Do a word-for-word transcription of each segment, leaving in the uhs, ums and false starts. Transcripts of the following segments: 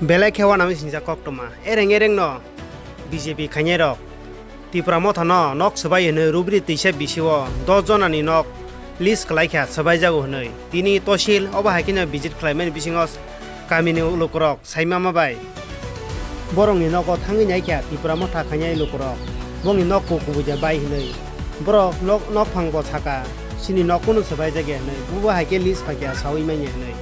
Belai khe uanami singjak koktwma. Ereng ereng no B J P khainai rok Tipra Motha no nok swbai hwnwi rubri twisa bisio dos jona ni nok list khlai kha swbai jago hwnwi. Tini tosil obo hai kheno visit khlai mani bisingo kami ni lukurok saima ma bai. Borok ni nogo thangwi nai kha Tipra Motha khainai lukurok. Bongni nok ku kubui ja bai hwnwi. Borok nok, nok phang bo saka, chini nok kunu swbai jagya hwnwi, bubo hai khe list phai kha saui manya hwnwi.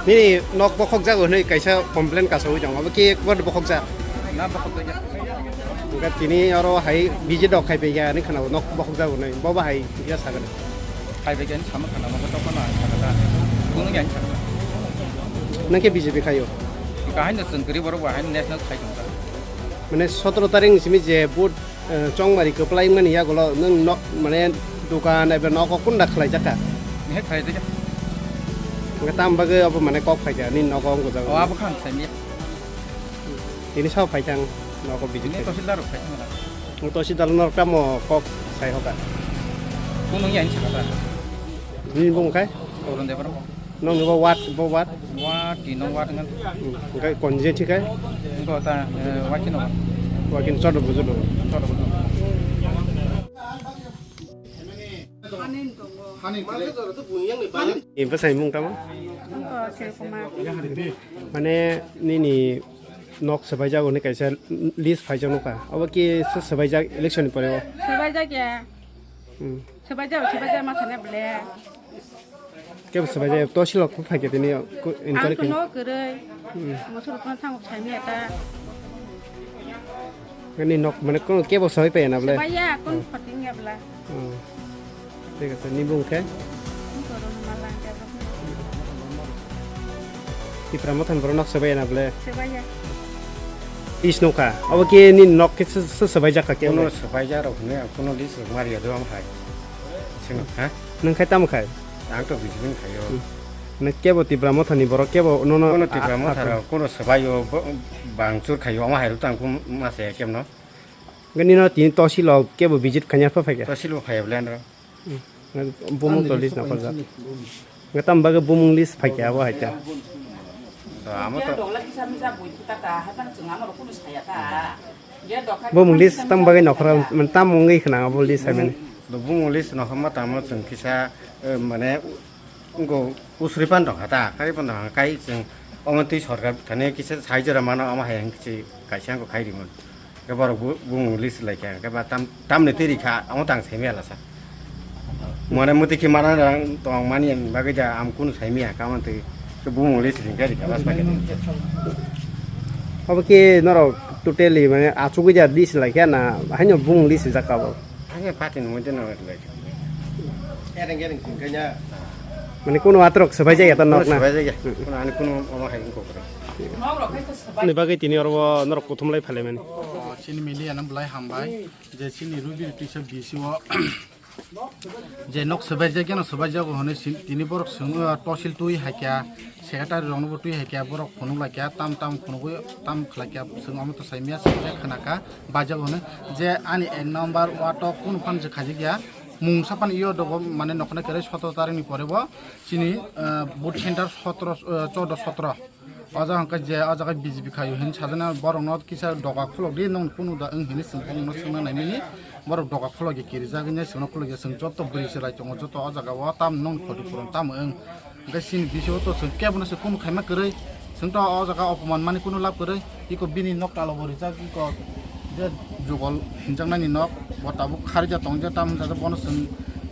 Nini nok bokhok jago hwnwi kaisa complaint kasaui tongo, abo khe ekbar bokhok jak? Na, bokhok jak. Hwnkhe tini oro hai visit rok khai phaikha hinwi khwnao, nok bokhok jago hinwi. Bo bahai ya sakani. Khai phaikha hinwi sama khwnao, bo tokma sakha ta. Kunu ya sakha. Nang khe B J P khaio? Kahai no chwng kwrwi borok bo hai national khai tongkha. Mane sotoro tarik ni simi je vote, eh, chongmari kwplai mani yagulo nwng nok, mane dukan eba nogo kunda khlai jakha? He khlai jakha. Hwnkhe tam bagwi obo mane kok phaikha nini nogo wng jago? O abo khan sai miya. Tini sao phai thang nogo visit khai. Tini tosilda rok phai thang na. Tosilda rok tamo kok sai hoka. Kunu ya ni sakha ta. Nini bung khai? Orun Debra. Nong ni bo wat, bo wat. Wat, di nong wat ngan. Hmm, hwnkhe konje thikai? Hwnkhe ta, eh, wakin no. Wakin chodo bujulo. Chodo bujulo. Ni bwsai mung tamo? Mane nini nok swbaijak hwnwi kaisa list phaijak nukha. Obo ki se swbaijak election ni pore o? Swbaijak ya. Hmm. Swbaijak, swbaijak ma sana ble. Kebo swbaijak, tosilok phaikhe tini inquiry khe. Ang kuno kwrwi. Hmm. Mosoro kono thango saimya ta. Ani nok mane kono kebo swbai paiya na ble? Swbaiya, kon phating ya bla. Hmm. Thik ase, ni bung khe? Ni korong malang kebo. Tipra Motha ni borok nok swbaiya na ble? Swbaiya. Is nukha. Obo khe ni nok khe se, se swbaijak kha khe? Kuno swbaijak rok hwnwi ang kuno list rok mariya do ang hai. Sino, ha? Nung khai tamo khai? Ang to B J P ni khaio. Hmm. Nung kebo Tipra Motha ni borok kebo nono. Kuno Tipra a-, Motha rok kuno swbaio, bo-, bangchur khaio, omo hai rok tang kum masa ya kemno. Gani no tini tosil o kebo visit khanya pha phaikha. Tosil o phaiya blen ro. Hmm. Bumung tolis na pha jak. Nga tam bagwi bumung list phaikha abo hai ta. To amo to. Bumung list tam bagwi nokhora tam wngwi khna abo list hai mani. Bumung list nokhorma tamo chwng kisa, eh, mane Wngkha usuri pan tongkha ta, kari pan tongkha, kai chwng omo twi sorkar thani kisa sai jora mano, omo hai ang kisi kaisa wngkha khai rimon. Khe borok bu-, bumung list lai kha, khe ba tam, tamni twi rikha, omo tang sai maya lasa. Mane muti khe mana rang tong mani bagwi da am kunu sai maya, kaman twi khe bumung list ring kha rikha bas pakai. Obo khe norok totally mane achugwi da list lai kha na, haino bumung list rijak ka bo? Ang party ni moddhe no lai. Mane kuno atrok swbai jaya ta nok na? Swbai jaya. Kuno ani kuno omo hai wngkha kwrwi. Ani bagwi tini oro norok kuthum lai phalai mani. O, chini media no belai hambai. Je chini Rubiri twisa B C o je nok swbai jaya no swbai jago hwnwi sin-, tini borok swng, o, tosil twi hai kha. Secretary rokno bo twi hai khe borok phunuk lai kha, tam tam phunugwi tam khlai kha, chwng omo to sai maya, chwng khe khna kha, bajak hwnwi je ani ek number wato kunu phan se khaijak ya, mungsa phan iyo dogo mane nokhna kwrwi sotoro tarikni pore bo chini, eh, vote center sotoro, eh, choudo sotoro. O jaga hwnkhe je o jaga B J P khaio hinwi sajana borokno kisa doga khulok di, nwng kunu da wng hinwi chwng borokno swngna naimani, borok doga khulok ya kirijak hinwi chwngno khulok ya, chwng joto bwrwi chwrai tongo joto o jaga o tam nwng khoti puron tam wng. Hwnkhe chini bisingo to chwng kebono se kunu khaima kwrwi, chwng to o jaga opoman mani kunu lab kwrwi, iko bini nok talo bo rijak, iko je jugol hinjaknani nok, bo tabuk kharija tong je, tamo hwnjak bono chwng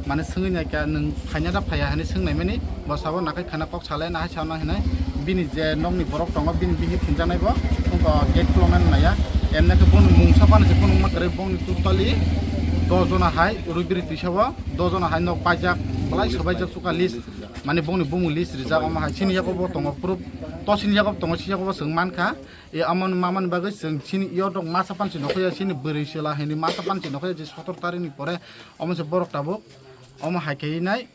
mane swngwi naikha, nwng phaina da phaiya hinwi swngnaimani, bo sabo nakhai khana kok salai nahai sana hinwi, bini je nokni borok tongo, bini bihik hinjaknai bo, wngkha gate khuloknani naiya, emnakhe bono mungsa phano se kunu wngma kwrwi, bongni totally dos jona hai rubiri twisao, dos jona hai nok paijak, belai swbaijak sukha list. Mane bongni bumung list rijak, omo hai chini yago bo tongo, proof to chini yago bo tongo, chini yago bo chwng mankha. E, amoni mamani bagwi chwng chini yodok masa pansi nokhoya, chini bwrwi chwla hinwi masa pansi nokhoya, je sotoro tarikni pore omo se borok tabuk omo hai khe nai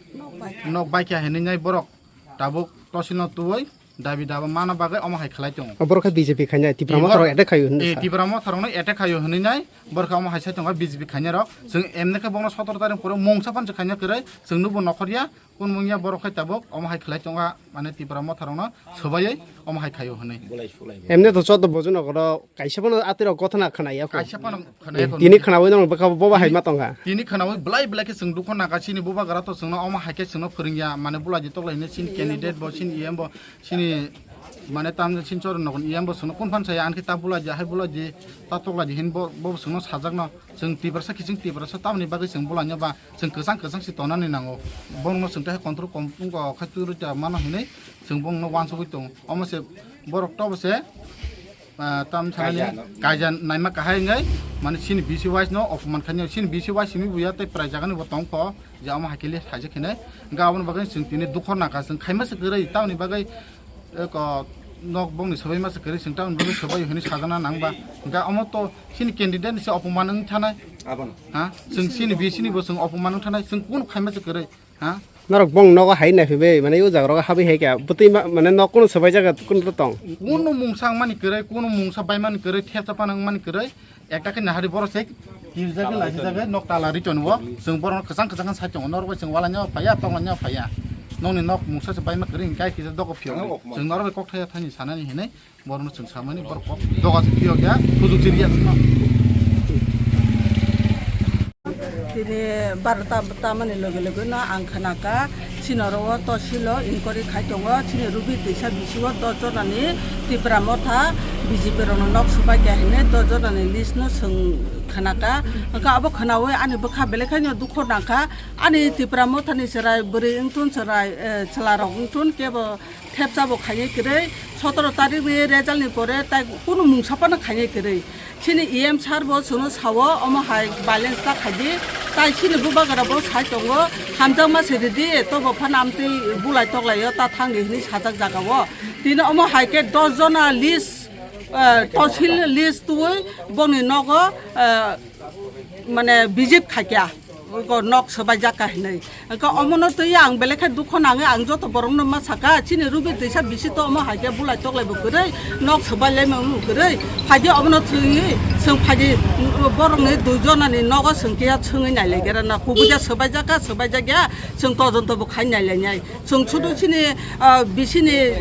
nok baikha hinwi nai borok tabuk tosilno tubui. dabi daba mana bagwi omo hai khlai tongo. Borok khe B J P khainai, Tipra Motha rok attack khaio hinwi sa. Tipra Motha rokno attack khaio hinwi nai, borok khe omo hai sai tongo B J P khainai rok. Chwng emne khe bokno sotoro tarikh pore mungsa phanse khaina kwrwi, chwng nubo nokhorya, kun mungya borok khai tabuk omo hai khlai tongo, mane Tipra Motha rokno swbaiwi omo hai khaio hinwi. Emne to choddo Bojoi Nogoro kaisa phano atwi rok gothana khwnaya kho. Kaisa phano khwnaya kho. Tini khwnawi nang bwkha boba hai ma tongkha. Tini khwnawi belai belai khe chwng dukho nangkha, chini bubagra to chwngno omo hai khe chwngno phwrwngya, mane bwlaidi toklaini chini candidate bo, chini E M bo, chini mane tam chini choro nogon E M bo chwngno kun phan saya, ankhe ta bwlaidi hai bwlaidi ta toklaidi hin bo, bo chwngno sajakno. Chwng Tiprasa kiching Tiprasa tamoni bagwi chwng bwlaino ba chwng kwchang kwchang se tonani nango. Borokno chwng tei control kom wngkha khai twi rwkya mano hinwi chwng borokno uansugwi tongo. Omo se borok tobo se ah, tam sanani kaija naima kahai wngwi, mane chini B C wise no opoman khainai, chini B C wise simi buya tei prai jagani bo tongkho, je omo hai khe le saijak hinwi, ga aboni bagwi chwng tini dukho nangkha, chwng khaima se kwrwi, tamoni bagwi eko nok bongni swbaima se kwrwi, chwng tamoni bagwi swbai hinwi sajana nangba, ga omo to chini candidate ni se opoman wng thanai. Ha, chwng chini B C ni bo chwng opoman wng thanai, chwng kunu khaima se kwrwi. Ha? Norok bong nogo hai nai phaibai, mane o jaga rogo habwi hai kha. Bwtwi ma-, mane nok kuno swbai jaga kuno to tong. Kuno mungsa wngmani kwrwi, kuno mungsa baimani kwrwi, thepsa phano wngmani kwrwi. Ekta khe nahari borok se kirjagwi lachijagwi nok tala ri tongo. Chwng borokno kwchang kwchang khe sai tongo. Norok bai chwng walaino phaiya, tonglaino phaiya. Nokni nok mungsa se baima kwrwi, hwnkhe kisa dogo phiyok. Chwng norok bai kok thaya thani sanani hinwi. Borokno chwng samani borok kok doga se phiyok ya, sujuk se riya chwngno. Tini barota tamani loge loge no ang khwnakha, chini oro o tohsilo inquiry khai tongo, chini Rubi twisa bisingo dos jonani Tipra Motha B J P rokno nok swbaikha hinwi dos jonani list no chwng khwnakha. Hwnkhe abo khwnawi ani bwkha belai khaino dukho nangkha, ani Tipra Mothani chwrai bwrwi wngthun, chwrai, eh, chwlarok wngthun, kebo thepsa bo khainai kwrwi, sotoro tarik ni result ni pore tai kunu mungsa phano khainai kwrwi. Chini E M sir bo chwngno sao, omo hai balance ta khaidi, tai chini bubagra bo sai tongo, hamjakma se ridi, tobo phano amtwi bulai toklaio, ta thangdi hinwi sajak jaga o. Tini omo hai khe dos jona list, eh, tosil list twiwi bongni nogo, eh, mane visit khaikha, oko nok swbaijak kha hinwi. Oko omono twi ang belai khe dukho nangwi ang joto borokno ma sakha, chini Rubi twisa bisi to omo hai khe bulai toklai bo kwrwi, nok swbai lai mano kwrwi. Phaidi omono thwngwi, chwng phaidi borokni dui jonani nogo chwng kiya chwngwi nai lai khe rana, kubui ja swbaijak kha, swbaijak ya, chwng todonto bo khai nai lai nai. Chwng sudu chini, ah, bisini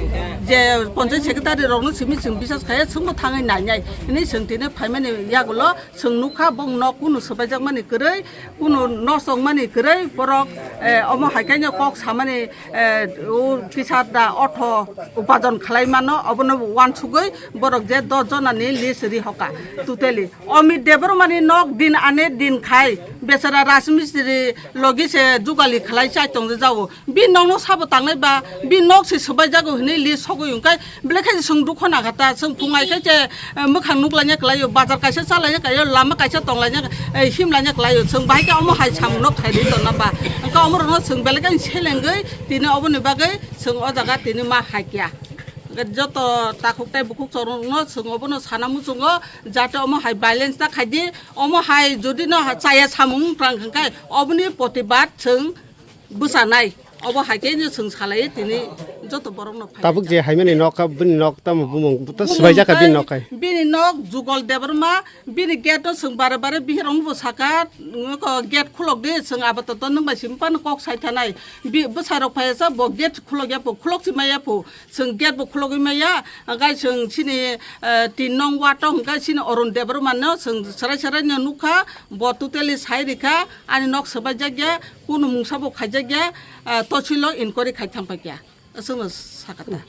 je ponchayat secretary rokno simi chwng bisas khaiya, chwngbo thangwi nai nai. Hwnwi chwng tini phaimani yagulo, chwng nukha, bong nok kunu swbaijakmani kwrwi, kunu nosongmani kwrwi, borok, eh, omo hai khe kok samani, eh, o kisa da ortho upajon khlai mano, obono uansugwi borok je dos jonani list ri hoka totally. Amit Debbarmani nok din ane din khai, bechara rajmistri logi se jugali khlai chai tong jao. Bi nokno sabo tangnai ba, bi nok se swbai jago hinwi list sogwi hwnkhai, belai khe chwng dukho nangkha ta, chwng phungai khe che, eh, mwkhang nuklaina kwlaio, bazar kaisa chalaina kwlaio, lama kaisa tonglaina, eh, himlaina kwlaio, chwng bahai khe omo hai samung no khairwi tongna ba. Hwnkhe omo rokno chwng belai khe selengwi tini oboni bagwi chwng o jaga tini ma hai kya. Hwnkhe joto takhuk tei bukhuk chwng rokno chwng obono sana muchungo, jate omo hai balance ta khaidi, omo hai jodi no ha-, chaya samung wng tang hwnkhe oboni protibad chwng bwchanai, obo hai khe no chwng salai tini joto borok no phai. Tabuk je haimani nok kha, bini nok tamo bumung, buta bumung swbaijak kha bini nok khai. Bini nok Jugal Debbarma, bini gate no chwng bare bare bihirok no bo sakha, nwng khe gate khulok di, chwng apatot nwng bai simi phano kok sai thanai. Bi-, bwsai rok phai sa bo gate khulok ya pho, khulok si maya pho, chwng gate bo khulogwi maya, hwnkhe chwng chini, eh, tin nong ward o hwnkhe chini Arun Debbarma no chwng chwrai chwrai no nukha, bo totally sai rikha, ani nok swbaijak ya, kunu mungsa bo khaijak ya, ah, tohsilo inquiry khai thang paikha. Aswkno sakha ta.